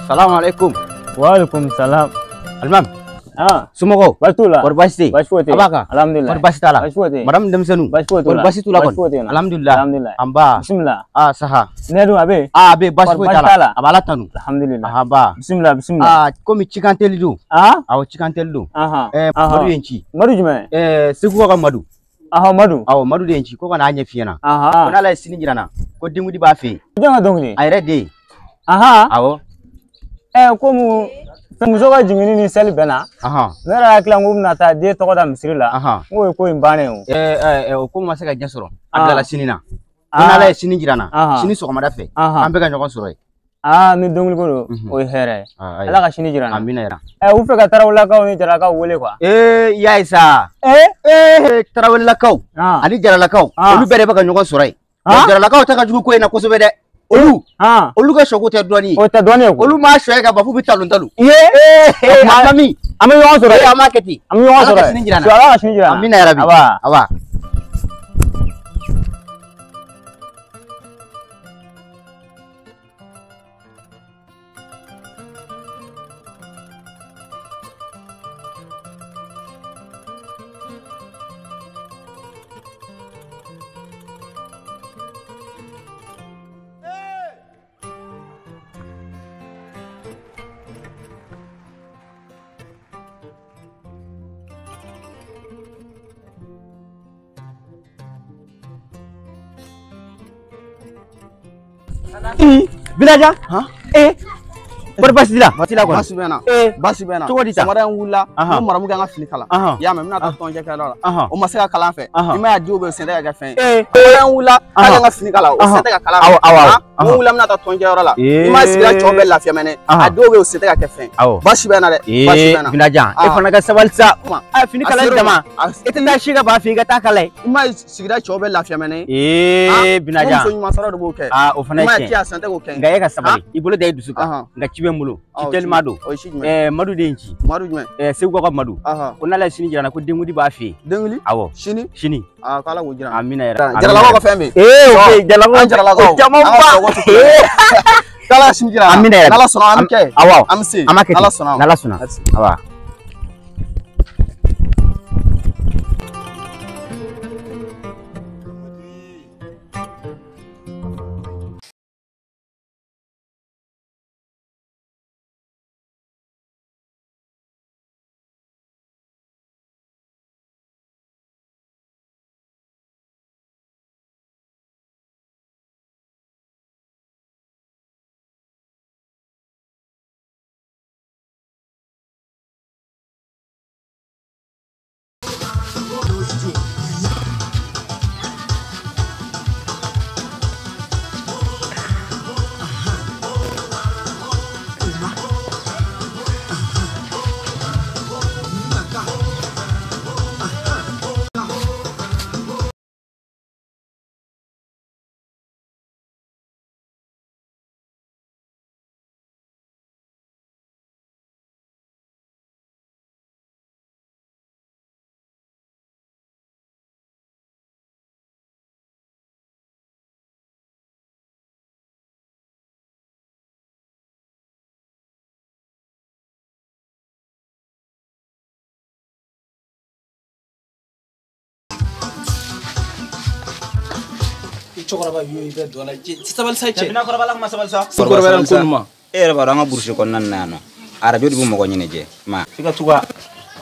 Salamu alaikum. Wa alaikum salam. Alimam. Ah. Somɔgɔw? Baasi t'u la. Kɔri baasi tɛ yen? Baasi foyi tɛ yen. A b'a kan? Alhamdulilayi. Kɔri baasi t'a la? Baasi foyi tɛ yen. Madame denmisɛnninw? Baasi foyi t'u la. Kɔri baasi t'u la Baasi foyi tɛ kɔni? yen. Alhamdulilayi. Alhamdulilayi. Anba. Bisimila. Ah saha. Ne dun a bɛ yen? Ah a bɛ yen, baasi Kɔri foyi baasi t'a t'a la. la? A b'Ala tanu. Alhamdulilayi. Anba. Bisimila bisimila. Ah komi cikan teli don. Ah? Awɔ cikan teli don. Ahan. Ɛɛ Madu ye n ci. Madu jumɛn? Ɛɛ Segukaw ka Madu. Ahan Madu. Awɔ Madu de ye n ci ko ka n'a ɲɛf'i ɲɛna. Ahan. Ko n'Ala ye sini jira n na ko denkundi b'a fɛ yen. Jɔn ka dɔnkili? A yɛrɛ den. Ahan. Awɔ. Ɛɛ komi muso ka jiginni ni seli bɛnna. Ahan. Ne yɛrɛ hakili la n ko bɛna taa den tɔgɔ da misiri la. Ahan. N k'o ye ko in bannen ye o. Ɛɛ o ko ma se ka ɲɛ sɔrɔ. A Ah. bilala sini na. Ko n'Ala ye sini jira n na. Ahan. Sini sɔgɔmada fɛ. Ahan. An bɛ ka ɲɔgɔn sɔrɔ yen. Aa ni dɔnkili ko don Mhm. o ye hɛrɛ ye. Ah, ayiwa. Ala ka sini jira n na. Amina yɛrɛ. Ɛ u fɛ ka Tarawelelakaw ni Jaralakaw wele quoi. Ee i y'a ye sa. Ee. Ee Tarawelelakaw Ah. ani Jaralakaw Ah. olu bɛɛ de bɛ ka ɲɔgɔn sɔrɔ yen. Ah. Jaralakaw ta ka jugu ko in na kosɛbɛ dɛ. Olu Ah. olu ka sɔko tɛ dɔɔnin ye. O tɛ dɔɔnin ye koyi. Olu m'a sɔ ka ban f'u bɛ talon talon. Iye. Ee Mami. An bɛ ɲɔgɔn sɔrɔ Ee yen. an b'a kɛ ten. An bɛ ɲɔgɔn Ala sɔrɔ ka yen. sini jira n na. Ala ka sini jira n na. Amina yarabi. Aba. Aba. Bilaja. Eh. Kɔri baasi t'i la? Baasi t'i la kɔni. Baasi bɛ n na. Eh. Baasi bɛ n na. Cogo di tan? Sɔgɔmada in wulila. Ahan. N ko maramu k'an ka fini kala. Ahan. I y'a mɛn n bɛna taa tɔnjɛ kɛyɔrɔ la. Ahan. O ma se ka kalan fɛ. Ahan. I m'a ye a denw bɛ yen o sen tɛ ka kɛ fɛn ye. Eh. Sɔgɔmada in wulila Ahan. k'a k'an ka fini kala o sen tɛ ka kalan fɛ. Awɔ, awɔ, awɔ. Han? N ko wulila n bɛna taa tɔnjɛyɔrɔ la. Eh. I m'a ye sigida cɛw bɛɛ lafiya mɛnɛ. Ahan. A dɔw bɛ yen o sen tɛ ka kɛ fɛn ye. Awɔ. Baasi bɛ n na dɛ. Baasi Ee bɛ n na. Bilaja e Ah. fana ka sabali sa. Kuma. A fini A kala ser'o dama. ma. E tɛ taa si ka ban fɛ i ka taa kala ye. I m'a ye sigida cɛw bɛɛ lafiya mɛnɛ. Ee N ko Bilaja. muso ɲuman sɔrɔ de b'o kɛ. Aa o fana I m'a ye ye tiɲɛ. cɛ a sen tɛ k'o kɛ. Nka e ka sabali. I bolo da i dusu kan. Ahan. Nka ci bɛ n bolo. Ci Awɔ, telima don. O ye ci jumɛn? Ɛɛ Madu de ye n ci. Madu jumɛn? Ɛɛ Segukaw ka Madu. Ahan. Ko n'Ala ye sini jira n na ko denkundi b'a fɛ yen. Denguli? Awɔ. Sini? Sini. Aa k'Ala k'o jira n na. Amina yɛrɛ. Jaralakaw ka fɛn bɛ yen. Ee o bɛ yen Jaralakaw. An Jaralakaw. O caman An ka ba. sɔrɔ ko tɛ kelen ye. K'Ala ka sini jira an na. Amina yɛrɛ. N'Ala sɔnna an bɛ kɛ. Awɔ. An bɛ se. An b'a kɛ ten. N'Ala sɔnna. N'Ala sɔnna. Merci. Awa. Cɛkɔrɔba yo i bɛ dɔ la sabali sa cɛ. Bina kɔrɔba la kuma sabali sa. Kɔrɔbaya ko nin ma. E yɛrɛ b'a dɔn an ka burusi kɔnɔna nin na yan nɔ. Arajo de bɛ mɔgɔ ɲɛnajɛ. Ma f'i ka tugu a.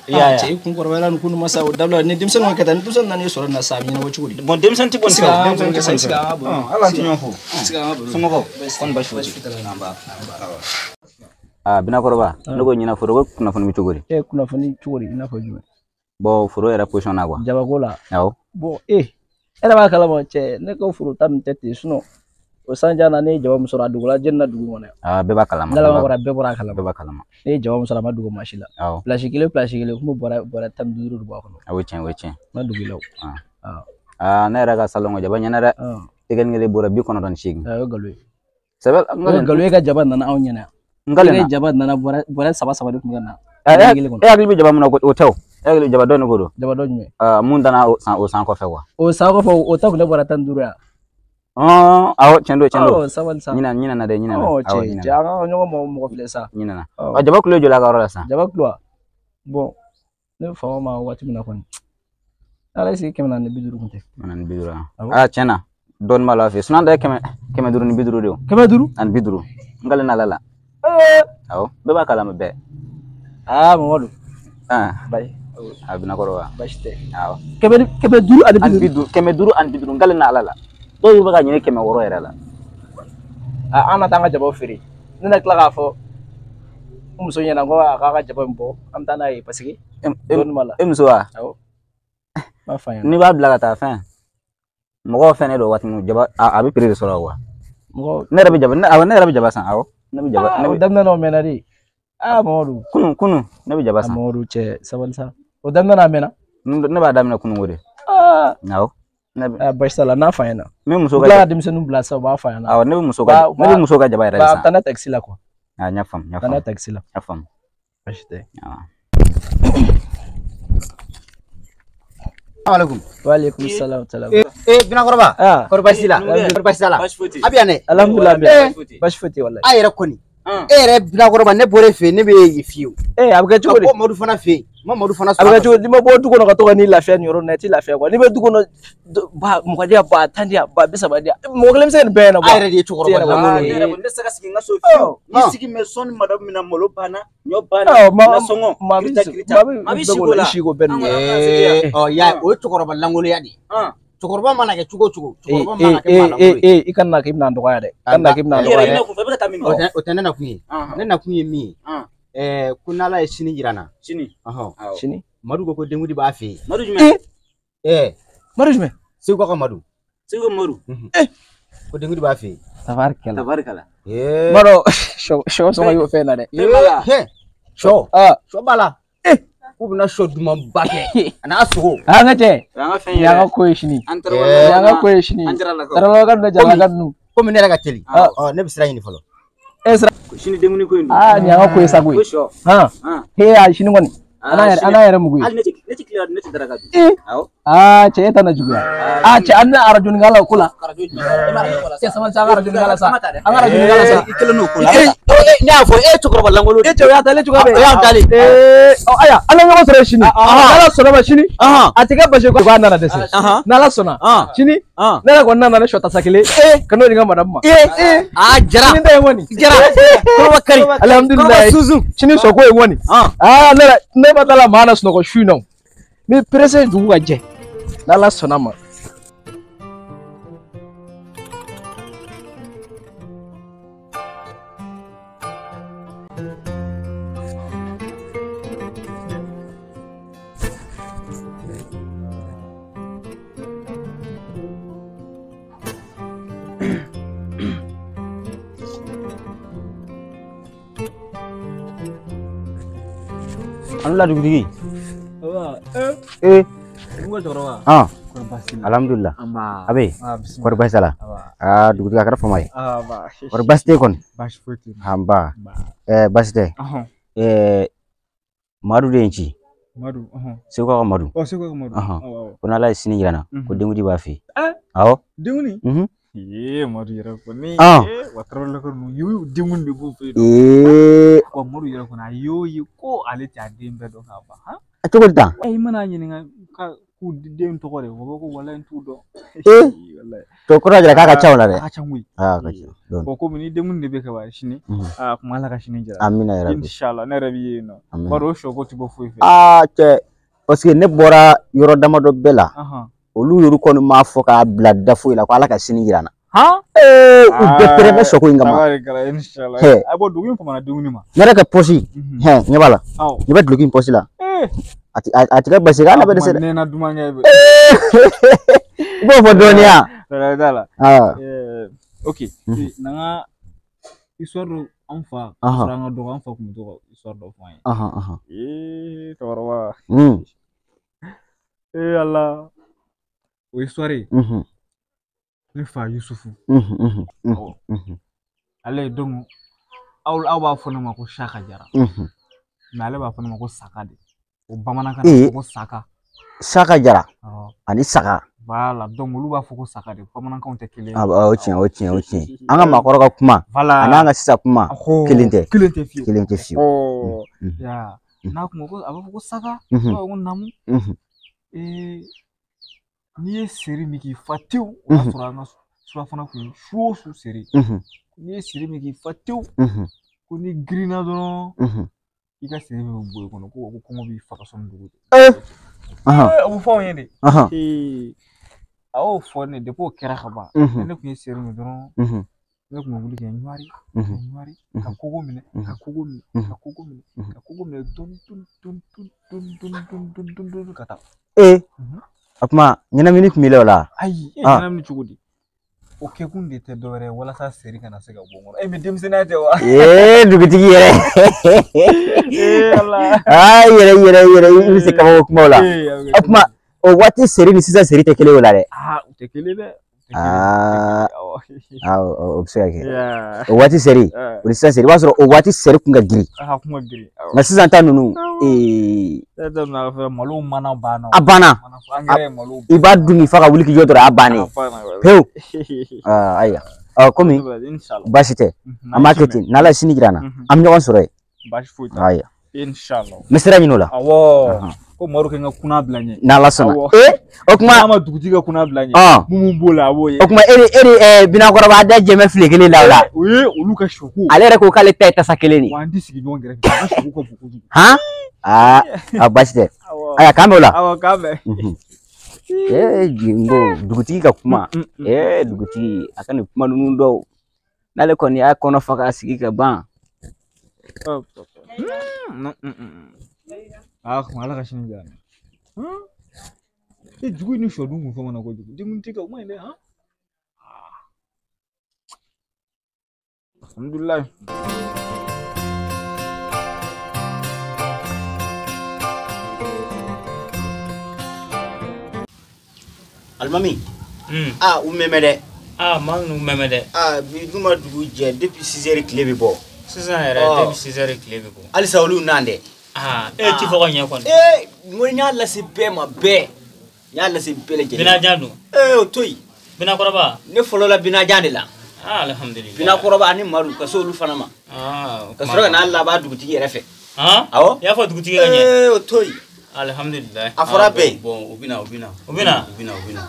I y'a ye Cɛ i kun kɔrɔbayala nin ko nin ma sa o dabila ni denmisɛnninw ka kɛ tan ni denmisɛnnin nana i sɔrɔ nin na sa a bɛ ɲɛnabɔ cogo di. Bon denmisɛnnin tɛ bɔ nin fɛ o. Denmisɛnnin tɛ bɔ nin fɛ. Sigi an ka baro. Hali an tɛ ɲɔgɔn fo. Sigi an ka baro. Somɔgɔw kɔni baasi foyi tɛ. Aa Bina kɔrɔba ne ko ɲinan foro ko kunnafoni bɛ cogo di? E kunnafoni cogo di i n'a fɔ jumɛn? Bon foro yɛrɛ position na quoi. Jabako la. Awɔ. Bon e yɛrɛ b'a kalama cɛ ne ka foro ta nin tɛ ten sinon o sanjan na ne ye jaba min sɔrɔ a dogola jɛni na dugu kɔnɔ yan. Aa bɛɛ b'a kalama. N'Ala ma bɔra bɛɛ bɔra a kalama. Bɛɛ b'a kalama. Ne ye jaba min sɔrɔ a ma dogo maa si la. Awɔ. Pilasi kelen pilasi kelen kun bɛ bɔrɛ 15 de bɔ a kɔnɔ. O ye tiɲɛ o ye tiɲɛ. N ma dogo i la o. Aa ne yɛrɛ ka salon ko jaba ɲɛna dɛ. Tigɛli kelen bɔrɛ 98. O ye nkalon ye. Sɛbɛ O ye nkalon ye ka jaba nana anw ɲɛna. N kalen E na. ka jaba nana bɔrɛ saba saba de kun bɛ ka na. E hakili bɛ jaba min na o tɛ o. E hakili jaba dɔ nin ko don. Jaba dɔ jumɛn? Mun danna o san kɔfɛ quoi. O san kɔfɛ o ta kun tɛ bɔrɛ 15 ya. Awɔ tiɲɛ don tiɲɛ don. Sabali sa. Ɲina na dɛ ɲina na. Cɛ cɛ an ka ɲɔgɔn mɔgɔ filɛ sa. Ɲina na. Jaba kulo joli a ka yɔrɔ la sisan? Jaba kulo wa? Bon ne fama ma waati min na kɔni. Ala ye sigi 450 kun tɛ. 450 wa? Aa tiɲɛ na dɔɔnin b'a la fɛ sinon an ta ye 550 de ye. 500? Ani 50. N kalen n'Ala la. Awɔ bɛɛ b'a kalama bɛɛ. Aa Mamadu. Bayi. A bɛna kɔrɔ wa? Baasi tɛ. Awɔ. 550? 550 n kalen n'Ala la. Dɔw bɛ ka ɲini 600 yɛrɛ la. An na taa an ka jabaw feere. Ne na tila k'a fɔ n muso ɲɛna ko a k'a ka jaba in bɔ an bɛ taa n'a ye parce que dɔɔnin b'a la. E muso wa? Awɔ. N b'a f'a ɲɛna. N'i b'a bila ka taa fɛn mɔgɔw fɛn ne don waati min jaba a bɛ prix de sɔrɔ wa? Mɔgɔ ne yɛrɛ bɛ jaba ne yɛrɛ bɛ jaba san awɔ. Ne bɛ jaba. O daminɛ na o mɛnna de. Aa Mamadu. Kunun ne bɛ jaba san. Mamadu cɛ sabali sa. O daminɛ na a mɛnna. Ne b'a daminɛ kunun o de. Awɔ. Baasi t'a la n'a fa ɲɛna. N bɛ muso ka. Tila ka denmisɛnninw bila sisan u b'a fa ɲɛna. Awɔ ne bɛ muso ka ne bɛ muso ka jaba yɛrɛ de san. Taa n'a taxi la quoi. Aa n y'a faamu n y'a faamu. Taa n'a taxi la. N y'a faamu. Baasi tɛ. Alaikum. Wa alaikum salam tala. Binakɔrɔba. Kɔri baasi t'i la? Kɔri baasi t'a la? A bɛ yan dɛ. Alhamdulilah a bɛ yan. Baasi foyi tɛ walayi. A yɛrɛ kɔni. E yɛrɛ Binakɔrɔba ne bɔra e fɛ yen ne bɛ yen fiyewu. A bɛ kɛ cogo di? Ka bɔ Madu fana fɛ yen. Ma Madu fana sɔrɔ. A bɛ kɛ cogo di? N'i ma bɔ du kɔnɔ ka to ka n'i lafiya nin yɔrɔ in na i t'i lafiya quoi. N'i bɛ du kɔnɔ ba 20 di yan ba 10 di yan ba 30 di yan mɔgɔ kelen bɛ se ka nin bɛɛ ɲɛnabɔ. A yɛrɛ de ye cɛkɔrɔba lankolon ye. Ne yɛrɛ kɔni ne tɛ se ka sigi n ka so fiyewu. N'i sigi mɛ sɔnni madamu min na malo banna ɲɔ banna nasɔngɔ kirita kirita maa bɛ si k'o la. I si k'o bɛɛ ninnu. Ɔ y'a ye o ye cɛkɔrɔba lankolonya de ye. Cɛkɔrɔba mana kɛ cogo o cogo cɛkɔrɔba mana kɛ maa lankolon ye. I kana k'i bɛna n dɔgɔya dɛ. I kana k'i bɛna n dɔgɔya dɛ. O tɛ ne nakun ye. Ne nakun ye min ye. Ko n'Ala ye sini jira n na. Sini. Sini. Madu ko denkundi b'a fɛ yen. Madu jumɛn? Madu jumɛn? Segu ka Madu. Segu Madu. Ko denkundi b'a fɛ yen. Tabarikala. Tabarikala. Madu sɔ sɔngɔ y'o fɛn na dɛ. Sɔ. Sɔ b'a la. K'u bɛna sɔ dumanba kɛ. A n'a sogo. An ka cɛ. An ka fɛn Nin y'an ka ko ye sini. An Nin y'an ka ko ye sini. An jaralakaw. Jaralakaw ninnu jaralaka ninnu. Komi ne yɛrɛ ka teli. Ne bɛ sira ɲini fɔlɔ. E sira. Sini denkundi ko in dun. Aa nin y'an ka ko ye sa koyi. Ko sɔ. He a sini kɔni. An n'a yɛrɛ mugu ye. Hali ne ti tile la ne ti daraka dun. Awɔ. Aa cɛ e ta na juguya. Aa cɛ an bɛna arajo nin k'a la o ko la. Cɛ sabali sa an ka arajo nin k'a la sa. An ka arajo nin k'a la sa. I kelen n'o ko la. Ne y'a fɔ e ye cɛkɔrɔba lankolon de ye. E cɛ o y'a talen cogoya bɛɛ. O y'a talen. Ayiwa an bɛ ɲɔgɔn sɔrɔ yen sini. N'Ala sɔnna ma sini. A tɛ kɛ basi ye ko a nana dɛsɛ. N'Ala sɔnna. Sini. Ne yɛrɛ kɔni nana ni sɔ tasa kelen. Ka n'o di n ka madamu ma. Aa jara. Sini ta ye kɔni. Jara. Kɔrɔba kari. Alihamudulilayi. Kɔrɔba sunsun. Sini sɔ ko ye kɔni. Aa ne yɛrɛ ne ma taa la maa na sunɔgɔ su in na o. N bɛ pressé dugu ka jɛ. N'Ala sɔnna ma. An la dugutigi. Alhamdulillah. A bɛ kɔri baasi t'a la? Aa dugutigi a kɛra fama ye. Kɔri baasi tɛ kɔni? Anba. Baasi tɛ. Madu de ye n ci. Segu ka Madu. Ko n'Ala ye sini jira n na ko denkundi b'a fɛ yen. Awɔ. Denkundi? Madu yɛrɛ kɔni. Wa tarawelelakaw ninnu denkundi de b'u fɛ yen. Wa Madu yɛrɛ kɔni a y'o ye ko ale tɛ a den bɛɛ dɔn ka ban. A cogo di tan? I mana ɲininka k'u den tɔgɔ de, o b'a fɔ ko walayi n t'u dɔn. To kɔrɔ jira k'a ka ca o la dɛ. A ka ca koyi. Aa ka ca. Bon komi ni denkundi de bɛ kɛ wa sini. Aa kuma Ala ka sini jira. Amina yarabi. Inshallah ne yɛrɛ b'i ye yen nɔ. Bari o sɔ ko ti bɔ foyi fɛ. Aa cɛ parce que ne bɔra yɔrɔ damadɔ bɛɛ la. Olu yɛrɛ kɔni m'a fɔ k'a bila da foyi la ko Ala ka sini jira n na. U bɛɛ pɛrɛ bɛ sɔ ko in kama. Tabarikala inshallah. A bɔ dugu in famana denkundi ma. Ne yɛrɛ ka pɔsi. Ɲɛ b'a la. Ɲɛ bɛ duloki in pɔsi la. A ti kɛ basi ye k'ale bɛ dɛsɛ dɛ. Nɛnɛ dumankɛ bɛ. I b'o fɔ dɔɔnin ya. Tɛrɛ t'a la. Ok. N'an ka histoire dɔ an fa. Sɔrɔ an ka dɔgɔ an fa kun bɛ to ka histoire dɔ fɔ an ye. Cɛkɔrɔba. Ala. O histoire ye. Ne fa Yusufu. Ale donc aw b'a fɔ ne ma ko Saka Jara. Mais ale b'a fɔ ne ma ko Saka de. O bamanankan na ko Saka. Saka Jara ani Saka. Voilà, donc olu b'a fɔ ko saga de, bamanankanw tɛ kelen ye. Ah, o tiɲɛ, o tiɲɛ, o tiɲɛ. An ka maakɔrɔ ka kuma, Voilà. a n'an ka sisan kuma, kelen tɛ. Kelen tɛ fiyewu. Kelen tɛ fiyewu. Ya, n'a kun ko a b'a fɔ ko saga, a b'a fɔ ko namu. N'i ye seri min k'i fa tewu, o y'a sɔrɔ an ka surafana kun ye su o su seri. N'i ye seri min k'i fa tewu, ko n'i girinna dɔrɔn, i ka seri min bɛ bɔ i kɔnɔ, ko kɔngɔ b'i faga sɔnni dugu cɛ. O bɛ fɔ anw ye de. A y'o fɔ ne depuis o kɛra ka ban, ne kun ye seri min dɔrɔn, ne kun bɛ wuli ka ɲuwari, ka ɲuwari, ka kogo minɛ, ka kogo minɛ, ka kogo minɛ, ka kogo minɛ dɔɔni dɔɔni dɔɔni dɔɔni dɔɔni dɔɔni dɔɔni dɔɔni ka taa. O tuma ɲɛnamini tun b'i la o la? Ayi, e ɲɛnamini cogo di? O kɛkun de tɛ dɔwɛrɛ ye walasa seri kana se ka bɔ n kɔnɔ. Mais denmisɛnninya tɛ wa? Dugutigi yɛrɛ. Ala. Aa, yɛrɛ yɛrɛ yɛrɛ, i bɛ se kabako kumaw la. O tuma o waati seri ni sisan seri tɛ kelen ye o la dɛ. Aa, u tɛ kelen dɛ. Aa, o bɛ se ka kɛ. O waati seri, o ni sisan seri, i b'a sɔrɔ o waati seri kun ka girin. A kun ka girin. Nka sisan ta ninnu, malo mana banna. A banna. I b'a dun k'i fa ka wuli k'i jɔ dɔrɔn a bannen. Pewu. Ayiwa. Komi baasi tɛ, an b'a kɛ ten, n'Ala ye sini jira an na, an bɛ ɲɔgɔn sɔrɔ yen. Baasi foyi t'a la. Ayiwa. Inshallah. N bɛ sira ɲini o la. Awɔ. Ko Madu kɛ n ka kuna bila n ɲɛ. N'Ala sɔnna. O tuma. N'a ma dugutigi ka kuna bila n ɲɛ. Mun b'o la a b'o ye. O tuma e ni Binakɔrɔba a da jɛmɛ file kelen la o la. O ye olu ka soko. Ale yɛrɛ ko k'ale ta ye tasa kelen de. Wa an ti sigi ɲɔgɔn kɛrɛfɛ. An ka soko ka bon kojugu. Han? Aa, baasi tɛ. Ayiwa, k'an bɛn o la. Awɔ, k'an bɛn. N ko dugutigi ka kuma. Dugutigi a ka nin kuma ninnu dɔw. N'ale kɔni y'a kɔnɔ fa k'a sigi ka ban. Ah, kuma Ala ka sini jira n na. Jugu ni sɔ dun kun fɛn na kojugu. Denkundi tɛ kɛ o ma ɲi dɛ, han? Alhamdulilayi. Alimami. Aa, u mɛmɛ dɛ. Aa, maa ninnu mɛmɛ dɛ. Aa, bi dun ma dugu jɛ depuis 6 heures tile bɛ bɔ. Sisan yɛrɛ depuis 6 heures tile bɛ bɔ. Halisa olu nan dɛ. Aa, e ti fɔ ka ɲɛ kɔni. N ko n y'a lase bɛɛ ma bɛɛ. N y'a lase bɛɛ lajɛlen. Binajan dun? O to yen. Binakɔrɔba? Ne fɔlɔ la Binajan de la. Aa, alhamdulilayi. Binakɔrɔba ani Madu ka se olu fana ma. Aa, ka sɔrɔ ka n'a laban dugutigi yɛrɛ fɛ. Han? Awɔ. I y'a fɔ dugutigi ka ɲɛ? O to yen. Alhamdulilayi. A fɔra bɛɛ. Bon, u bɛna, u bɛna. U bɛna? U bɛna, u bɛna.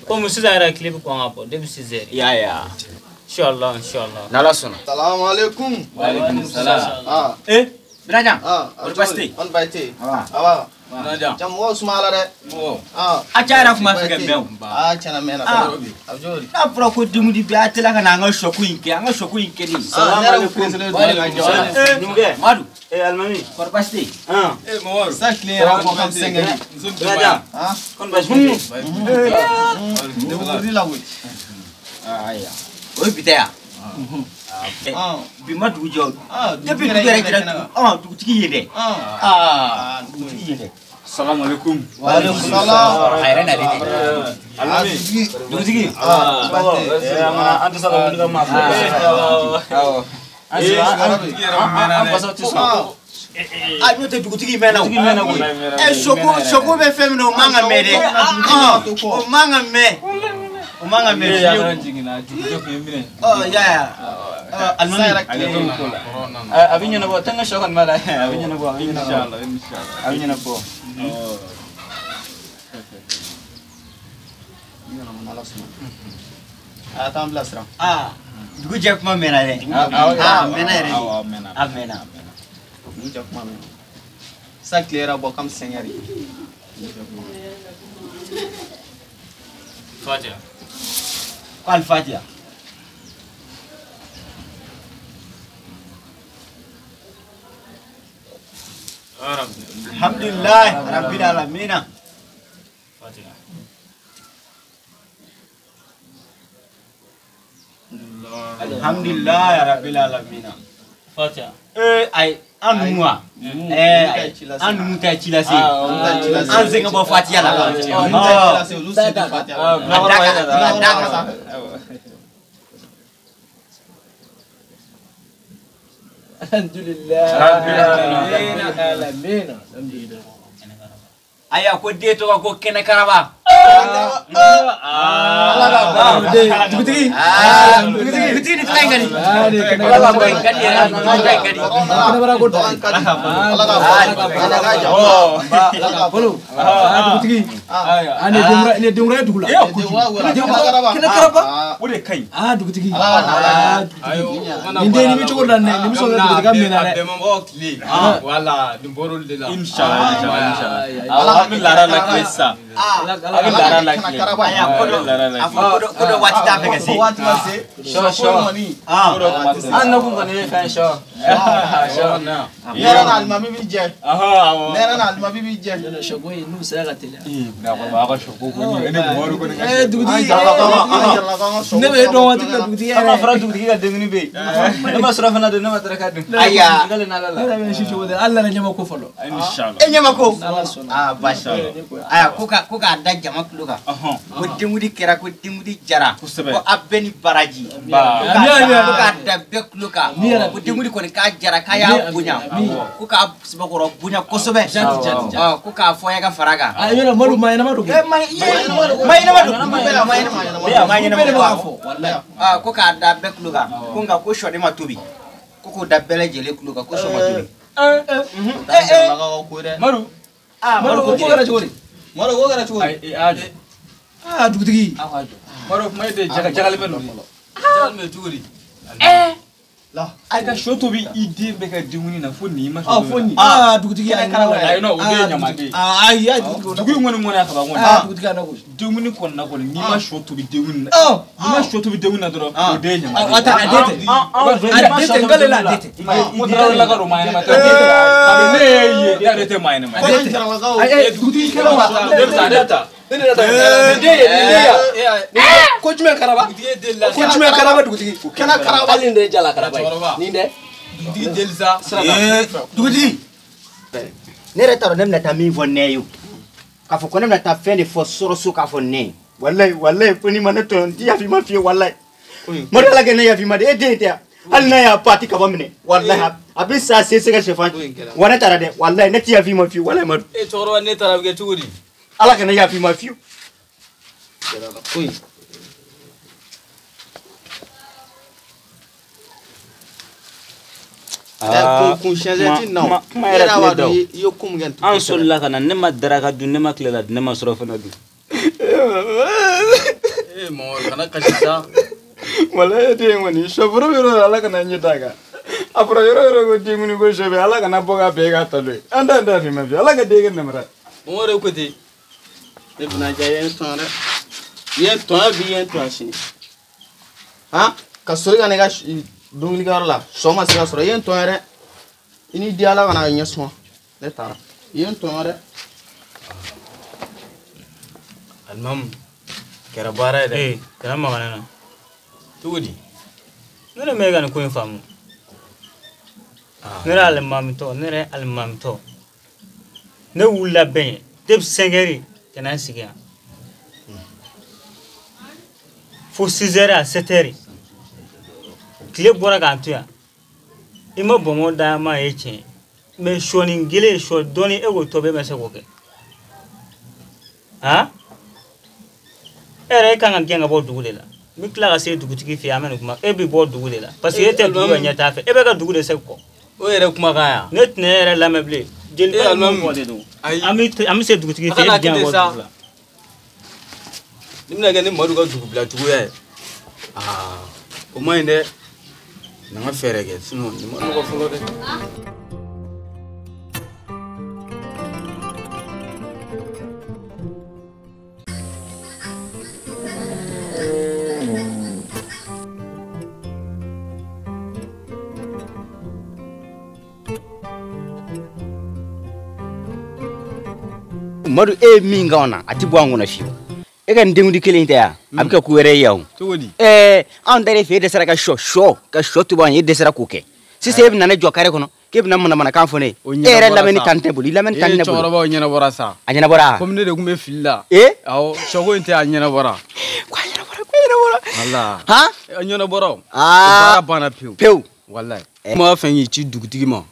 Komi sisan yɛrɛ tile bɛ kɔn ka bɔ depuis 6 heures. I y'a ye wa? Inshallah, inshallah. N'Ala sɔnna. Salamu alaikum. Wa alaikum salam. Binajan. O baasi tɛ yen. An baasi tɛ yen. Awa. Binajan. Jamu suma la dɛ. A cayara kuma fɛ ka mɛn o. Aa, tiɲɛna mɛnna. A bɛ cogo di? N'a fɔra ko denkundi bɛ a teliya ka na an ka sɔko in kɛ, an ka sɔko in kɛ de. Salamu alaikum. Wa alaikum salam. Numukɛ. Madu. Alimami. Kɔri baasi tɛ yen? Mɔgɔ. Sa tile yɛrɛ bɔ kam 5 heures. Binajan. Kɔni baasi tɛ yen? Ne bɛ la koyi. Ayiwa. O ye bi tɛ yan? Bi ma dugu jɛ o. Depuis dugu yɛrɛ jɛra, dugutigi ye dɛ. Aa, dugutigi ye dɛ. Salamu alaikum. Wa alaikum salam. A yɛrɛ nalen dɛ. Alimami. Dugutigi. An tɛ se ka wuli ka maa fɛ. Awɔ. An fasaw tɛ sɔn. A n'o tɛ dugutigi mɛnna o. Soko bɛ fɛn min na o man ka mɛn dɛ. O man ka mɛn. O man ka mɛn fiyewu. Ya. Alimami. A bɛ ɲɛnabɔ, tɛ n ka sɔ kɔni b'a la. A bɛ ɲɛnabɔ, a bɛ ɲɛnabɔ. Inshallah, inshallah. A bɛ ɲɛnabɔ. A t'an bilasira. Aa, dugu jɛ kuma mɛnna dɛ. Aa, mɛnna yɛrɛ de. Awɔ, a mɛnna. A mɛnna. Dugu jɛ kuma mɛnna. Sa tile yɛrɛ bɔ kam 5 heures. Fatiha. Ko Alifatiha. Alhamdulillah rabbil alamin. Fatiha. Alhamdulillah rabbil alamin. Fatiha. Ayi, an numu wa? An numu ta ye ci lase. An sen ka bɔ Fatiha la. Olu ta ye ci lase, olu sen tɛ Fatiha la. A da kan. Alhamdulillah. Rabbil alamin. Alhamdulillah. Ayiwa, ko den tɔgɔ ko Kɛnɛkaraba. Dugutigi. Dugutigi ni tila in ka di. Ala ka in ka di yɛrɛ. Ala ka di. Ala ka ja. Bolo. Dugutigi. Ani ne denwura dugu la. Kɛnɛ karaba. O de ka ɲi. Dugutigi. Nin den nin bɛ cogo la nin bɛ sɔn ka dugutigi ka minɛ dɛ. Bɛnbagaw tile. Wala nin bɔr'olu de la. Inshallah inshallah. Ala bɛ laada la tile sisan. A bɛ laada la tile. A fɔ ko dɔ waati t'a fɛ ka se. Waati ma se. Sɔ sɔ. An nakun kɔni ye fɛn sɔ. Sɔ. Ne yɛrɛ n'a alimami b'i jɛ. Ne yɛrɛ n'a alimami b'i jɛ. Sɔko in n'u sera ka teliya. Ee a ka sɔko kɔni ne Mamadu kɔni ka. Dugutigi. Ne bɛ e dɔn waati min na dugutigi yɛrɛ. An ma fara dugutigi ka dumuni bɛ yen. Ne ma sɔrɔ fana dun ne ma daraka dun. Ayiwa. N kalen n'Ala la. Ne yɛrɛ bɛ si cogo di hali ne ɲɛ ma ko fɔlɔ. Inshallah. E ɲɛ ma ko. N'Ala sɔnna. Baasi tɛ. Ayiwa ko k'a da jama tulo kan. Ko denkundi kɛra ko denkundi jara. Kosɛbɛ. Ko a bɛɛ ni baraji. Ko k'a da bɛɛ tulo kan. Ko denkundi kɔni k'a jara k'a y'a bonya. Ko k'a sɛbɛkɔrɔ bonya kosɛbɛ. Ko k'a fɔ a ka fara kan. Yɔrɔ Madu maa ɲɛnama don. Maa ɲɛnama don. Maa ɲɛnama don. Ko k'a da bɛɛ tulo kan. Ko nka ko sɔden ma tobi. Ko k'o da bɛɛ lajɛlen tulo kan ko sɔ ma tobi. Madu. Madu ko kɛra cogo di? Madu ko kɛra cogo di? Dugutigi. Madu kuma e de jagali bɛ nɔ. Jagali bɛ cogo di? A ka sɔ tobi i den bɛ ka dumuni na fo nin ma sɔ. Fo nin. Dugutigi Ayi non o den ye ɲamaden. Ayi dugutigi. Dugu in kɔni ŋɔni a kaba kɔni. Dugutigi a na gosi. Dumuni kɔni na kɔni n'i ma sɔ tobi dumuni na. N'i ma sɔ tobi dumuni na dɔrɔn o den ye ɲamaden. A tɛ a den tɛ. A den tɛ n kalen la a den tɛ. Ko tarawelelaka don maa ɲɛnama tɛ. Kabini ne y'e ye ne yɛrɛ tɛ maa ɲɛnama ye. A den tɛ. Ayi dugutigi kɛlɛ wa. Ne bɛ taa ne bɛ taa. Ne de ta nin den ye nin den ya. Ko jumɛn karaba? Ko jumɛn karaba dugutigi? Kɛnɛ karaba. Hali nin de ye jala karaba ye. Nin dɛ. Dugutigi deli sa. Dugutigi. Ne yɛrɛ t'a dɔn ne bɛna taa min fɔ nɛ ye o. K'a fɔ ko ne bɛna taa fɛn de fɔ sɔrɔso k'a fɔ nɛ ye. Walayi walayi ko n'i ma ne tɔɲɔ n ti yafa i ma fiyewu walayi. Madu Ala kɛ ne yafa i ma de e den tɛ yan. Hali n'a y'a pati kaba minɛ walayi a bɛ sa se se ka sɛfan. Wa ne taara dɛ walayi ne ti yafa i ma fiyewu walayi Madu. E cɛkɔrɔba ne taara a bɛ kɛ cogo di? Ala kana yafa i ma fiyewu. Kuma yɛrɛ tɛ ne da o. An solila ka na ne ma daraka dun ne ma tilela dun ne ma surafana dun. Ee Mamadu kana kasi sa. Walayi den kɔni sɔforo bɛ yɔrɔ Ala kana ɲɛ d'a kan. A fɔra yɔrɔ yɔrɔ ko denkuni ko sɔ bɛ Ala kana bɔ k'a bɛɛ k'a ta don ye. An t'a da f'i ma fiyewu Ala ka den kɛ namara. Mamadu ko ten. Ne bɛna ja i ye n tɔɲɔ dɛ. I ye n tɔɲɔ bi i ye n tɔɲɔ sini. Han ka soli ka na i ka dumunikɛyɔrɔ la sɔ ma se ka sɔrɔ i ye n tɔɲɔ dɛ. I ni di Ala kana ɲɛ suma. Ne taara. I ye n tɔɲɔ dɛ. Alimamu kɛra baara ye dɛ. Ee kana maga ne na. Cogo di? Ne de ma e ka nin ko in faamu. Ne yɛrɛ alimamitɔ ne yɛrɛ alimamitɔ. Ne wulila bɛn ye depuis 5 heures ka na n sigi yan. Fo 6 heures à 7 heures. Tile bɔra k'an to yan. I ma bɔnbɔn da ma ye tiɲɛ. Mais sɔɔni kelen sɔ dɔɔni e k'o tɔ bɛɛ ma se k'o kɛ. Han? E yɛrɛ e kan ka gɛn ka bɔ dugu de la. N bɛ tila ka se dugutigi fɛ yen an bɛ nin kuma e bɛ bɔ dugu de la. Parce que e tɛ dugu ka ɲɛtaa fɛ e bɛ ka dugu de segu kɔ. O yɛrɛ kumakan yan. Ne tɛna e yɛrɛ lamɛn bilen. Jeliba min fɔ de don. An bɛ se dugutigi fɛ e bɛ gɛn ka bɔ dugu la. Ni bɛna kɛ ni Madu ka dugu bila cogoya ye. O man ɲi dɛ. Na n ka fɛɛrɛ kɛ sinon nin ma nɔgɔ fɔlɔ dɛ. Madu e ye min k'anw na a ti bɔ an kɔnɔ fiyewu. E ka nin denkundi kelen in tɛ yan a bɛ kɛ ko wɛrɛ ye yan o. Cogo di? Anw taara e fɛ e dɛsɛra ka sɔ tobi an ye e dɛsɛra k'o kɛ. Sisan e bɛ na ne jɔ kare kɔnɔ k'e bɛna manamanakan fɔ ne ye. E yɛrɛ lamɛnni kan tɛ bolo i lamɛnni kan ne bolo. Cɛkɔrɔba o ɲɛnabɔra sa. A ɲɛnabɔra. Komi ne de tun bɛ fili la. Ee? Awɔ sɔko in tɛ a ɲɛnabɔra. Ko a ɲɛnabɔra ko a ɲɛnabɔra. Wala. Han? A ɲɛnabɔra o. O baara banna pewu. Pewu. Walayi. Kuma fɛn y'i ci dugutigi ma.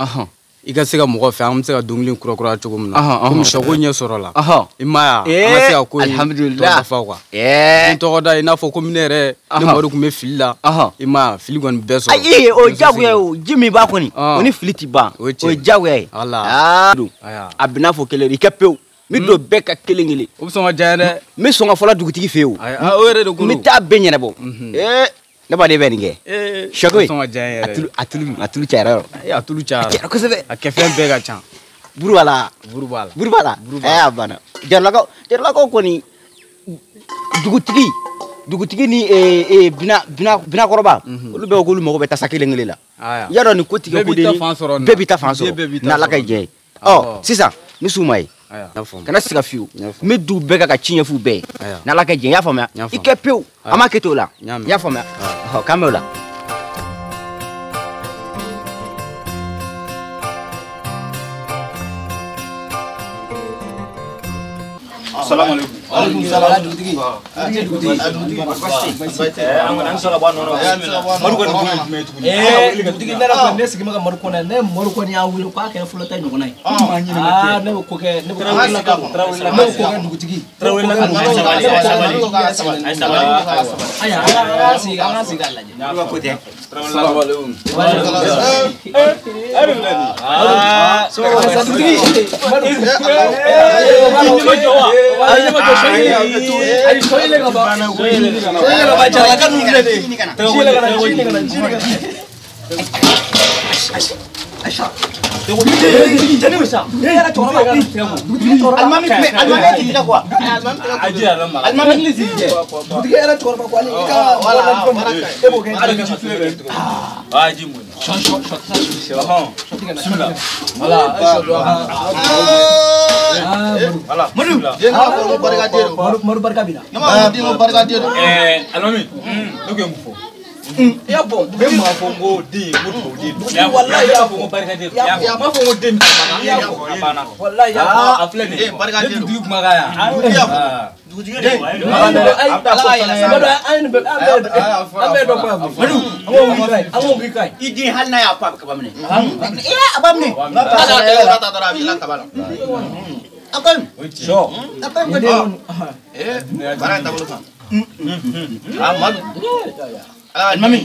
I ka se ka mɔgɔ fɛ an bɛ se ka dɔnkili kura cogo min na komi sɔko ɲɛ sɔrɔ la i ma ye an ka se ka ko in tɔ dafa quoi n tɔgɔ da i n'a fɔ komi ne yɛrɛ ne Madu tun bɛ fili la i ma ye fili kɔni bɛɛ sɔrɔ ayi o ye diyagoya ye o ji min b'a kɔni o ni fili ti ban o ye diyagoya ye a bɛ n'a fɔ kelen i kɛ pewu n bɛ don bɛɛ ka kelen kelen o bɛ sɔn ka diya dɛ n bɛ sɔn ka fɔlɔ dugutigi fɛ yen o o yɛrɛ de ko n bɛ taa bɛɛ ɲɛnabɔ ne b'a de bɛ nin kɛ sɔko ye a tulu cayara yɔrɔ a tulu cayara a cayara kosɛbɛ a kɛfɛn bɛɛ ka ca buru b'a la buru b'a la buru b'a la a banna jaralakaw kɔni dugutigi ni binakɔrɔba olu bɛɛ ko k'olu mago bɛ tasa kelen kelen la i y'a dɔn nin ko tigɛ ko de bɛɛ b'i ta fan sɔrɔ n'Ala ka jɛ ye ɔ sisan ni su ma ye kana siga fiyewu n bɛ du bɛɛ ka ci ɲɛf'u bɛɛ ye n'Ala ka jɛ i y'a faamuya i kɛ pewu an m'a kɛ ten o la i y'a faamuya k'an bɛ o la. Salam alaikum. Alaikum salam dugutigi. Dugutigi. An sɔrɔ bɔ a nɔ na. Madu kɔni kun ye jumɛn ye tuguni? Dugutigi ne yɛrɛ kɔni ne sigi bɛ ka Madu kɔnɔ ne Madu kɔni y'a wele k'a kɛra fɔlɔ ta ɲɔgɔnna ye. Aa ne bɛ ko kɛ ne bɛ ko kɛ dugutigi. Ayiwa an ka sigi k'a lajɛ. Salam alaikum. Dugutigi. Ayi soyile ka ba jaralaka ninnu filɛ nin ye ji le ka na dugutigi yɛrɛ cɛkɔrɔba ko ale i ka mɔgɔ la fɛn e b'o kɛ Madu Madu barika b'i la. Ne ma den ko barika den don. Alimami ne ko ye mun fɔ? I y'a fɔ. Ne m'a fɔ n ko den n ko tubabu den don. Walayi ne y'a fɔ n ko barika den don. N m'a fɔ n ko den bɛ taa i y'a fɔ. A banna. Walayi i y'a fɔ. A filɛ nin ye. Barika den don. Ne dugutigi kumakan yan. Dugutigi y'a fɔ. Dugutigi de. An bɛɛ dɔ fɔ yan. Madu an k'o k'i ka ɲi. I den hali n'a y'a fɔ a bɛ kaba minɛ. A b'a minɛ. N'a taara dɔrɔn a b'i la kaba la. A ka ɲi. Sɔ. A ka ɲi kɔni. Baara in taabolo kan. A Madu. Alimami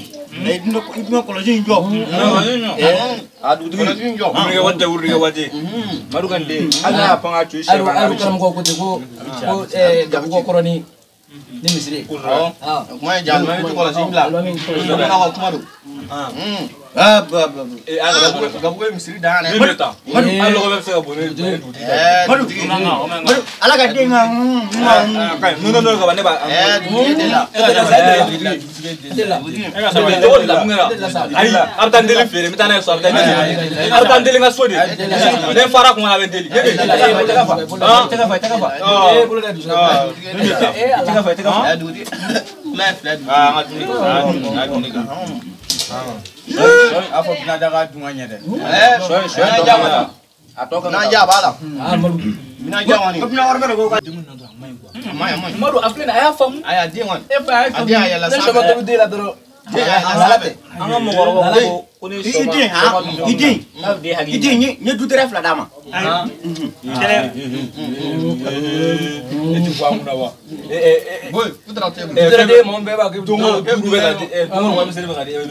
i dun kɔlɔsi in jɔ. A dugutigi kɔlɔsi in jɔ. Wurukɛ waati. Madu ka nin den hali n'a y'a pan ka cu sɛ. Alu karamɔgɔ ko ten ko gabugu kɔrɔ ni misiri ye. Kuma in ja alimami tɛ kɔlɔsi in bila. Alimami ka kuma don. Gabugu ye misiri dan yɛrɛ. Min bɛ taa. Madu hali lɔgɔ bɛɛ bɛ se ka bɔ ne dugutigi ta. Madu Ala ka den ka. Nɔnɔ ka ban ne b'a. Dugutigi de la. E tɛ la. Ayi a bɛ taa n deli feere n bɛ taa n'a ye so a bɛ taa n deli a bɛ taa n deli n ka so de ne fara kun a bɛ n deli. Tɛgɛ fa tɛgɛ fa. E bolo da dusu. Tɛgɛ fa tɛgɛ fa. Dugutigi. Fila ye fila dugutigi. An ka dumuni kɛ. A fɔ Binada ka dun ka ɲɛ dɛ. Sɔ in tɔ A tɔ N'an ja b'a la. Minɛn ja kɔni. Minɛn wɛrɛ bɛ ko ka. A ma ɲi a ma ɲi. Madu a filɛ nin ye a y'a faamu. Ayi a den kɔni. E fa y'a faamu. A den a yɛlɛla Ne sanfɛ. sɔ ma tobi den la dɔrɔn. Den a yɛlɛla sanfɛ. An ka mɔgɔkɔrɔbaw ko ko ni sɔ I den ha i den i den n ye dutɛrɛ fila d'a ma. E ti bɔ a kunna wa? Boyi kutura tɛ bolo. Dutɛrɛ den mɔgɔ bɛɛ b'a kɛ. Don o don duuru bɛ ka di don o don warimisɛnnin bɛ ka di e bɛ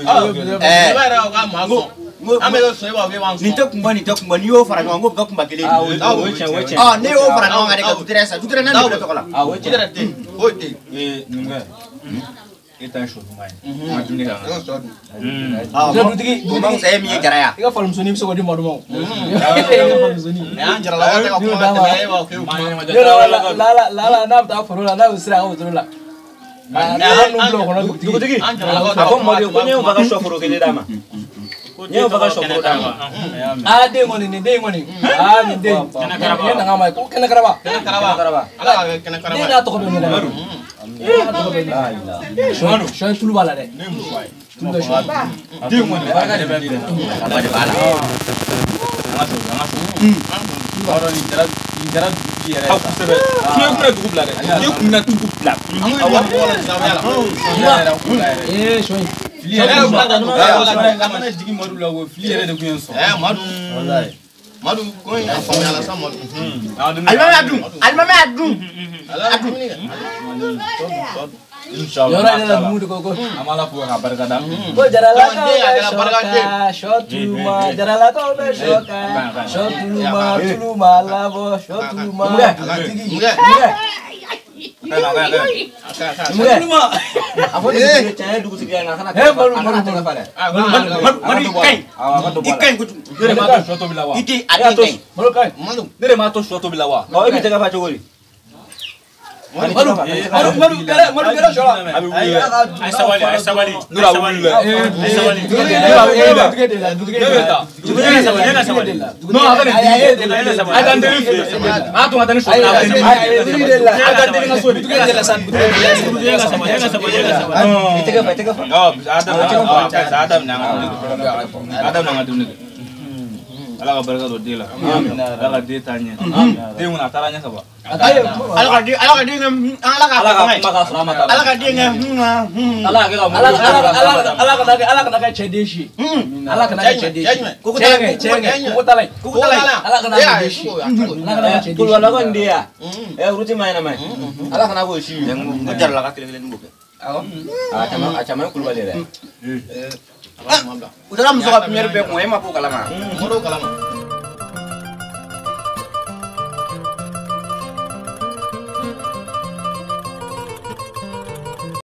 I b'a yɛrɛ k'a maa sɔn. An bɛ sɔn e b'a fɔ e b'an sɔn. Nin tɛ kunba nin tɛ kunba n'i y'o fara ɲɔgɔn kan k'o bɛ kɛ kunba kelen ye. O ye tiɲɛ o ye tiɲɛ. Ɔ ne y'o fara ɲɔgɔn kan de ka dutɛrɛ san dutɛrɛ naani de bɛ tɔgɔ la. O ye tiɲɛ. Dutɛrɛ den o ye den. Numukɛ e ta ye sɔ duman ye. An ka dumuni kɛ. E ka sɔ dun. Dugutigi O ma fisaya min ye jara ya. I ka falimusonin bɛ se k'o di Madu ma o. I ka falimusonin. Mɛ an jaralakaw tɛ ka kuma ka tɛmɛ e b'a fɔ k'e bɛ kuma. Yɔrɔ la n'a bɛ taa foro la n'a bɛ sira a ka wotoro la. A n'a nun bila o kɔnɔ dugutigi. An jaralakaw A ko Madu ko ne y'o fa ka sɔ foro kelen d'a ma. Ne y'o fa ka sɔ foro d'a ma. Aa den kɔni nin den kɔni. Aa nin den. Nin ye nanga ma ye ko kɛnɛ karaba. Kɛnɛ karaba. Ala k'a kɛ kɛnɛ karaba. Den n'a tɔgɔ bɛ ɲɛnama. Den n'a tɔgɔ bɛ ɲɛnama. Sɔ in tulu b'a la dɛ. Ne ye muso ye. Tulu bɛ sɔ la. Den kɔni barika de bɛ den na. Barika de b'a la. An ka sɔ an ka sɔ. Yɔrɔ nin kɛra dugutigi yɛrɛ ye. Kosɛbɛ. K'i kun bɛna dugu bila dɛ. K'i kun bɛna dugu bila. An ko i bɔ la silamɛya la. Ee sɔ in. Fili yɛrɛ de kun a kana jigin Madu la ko fili yɛrɛ de kun ye n sɔrɔ. Madu. Walayi. Madu ko in a faamuya la sa Madu. Alimami a dun. Alimami a dun. A dun. Inshallah. Yɔrɔ yɛrɛ la numu de ko ko. An b'a la fo k'a barika da. Ko jaralakaw bɛ sɔ ka sɔ tulu ma jaralakaw bɛ sɔ ka sɔ tulu ma tulu ma labɔ sɔ tulu ma dugutigi. Numukɛ. Numukɛ. A fɔ dugutigi tiɲɛ ye dugutigi ye nka a kana tɛgɛ fa dɛ. Madu i ka ɲi. I ka ɲi kojugu. Ne de m'a to sɔ tobi la wa? I tɛ a den ka ɲi. Malo ka ɲi. Madu. Ne de m'a to sɔ tobi la wa? Ɔ e b'i tɛgɛ fa cogo di? Madu Madu gɛrɛ Madu gɛrɛ sɔ la. A bɛ wuli dɛ. A ye sabali a ye sabali. Nura a bɛ wuli dɛ. A ye sabali. Dugutigi Ne bɛ taa. Ne ka sabali ne ka sabali. Non a ka nin digi. A ka n deli fɛ yen. A to ka taa ni sɔ ye. A ka n deli n ka so de. Dugutigi de la sa dugutigi Ne ka sabali ne ka sabali ne ka sabali. I tɛgɛ fa i tɛgɛ fa. Ɔ a daminɛ a daminɛ an ka dumuni kɛ. A daminɛ an ka dumuni kɛ. Ala ka barika don den la. Ala ka den taa ɲɛ. Den kɔni a taara ɲɛ ka ban. Ala ka den ala ka den kɛ ala ka Ala ka kuma ka sɔrɔ a ma taa. Ala ka den kɛ Ala ka kɛ ka Ala ala ala kana kɛ ala kana kɛ cɛ den si ye. Ala kana kɛ cɛ den si ye. Cɛ koko tala ye. Koko tala ye. Ala kana kɛ den si ye. Ala kana kɛ cɛ den si ye. Kulubalilakaw ni den ya. Ɛ route ma ɲɛnama ye. Ala kana k'o si ye. Ko jaralaka kelen kelen b'o kɛ. Awɔ. A caman ye kulubali yɛrɛ. U taara muso ka pipiniyɛri bɛɛ kun e ma k'o kalama. Mɔdɔ kalama.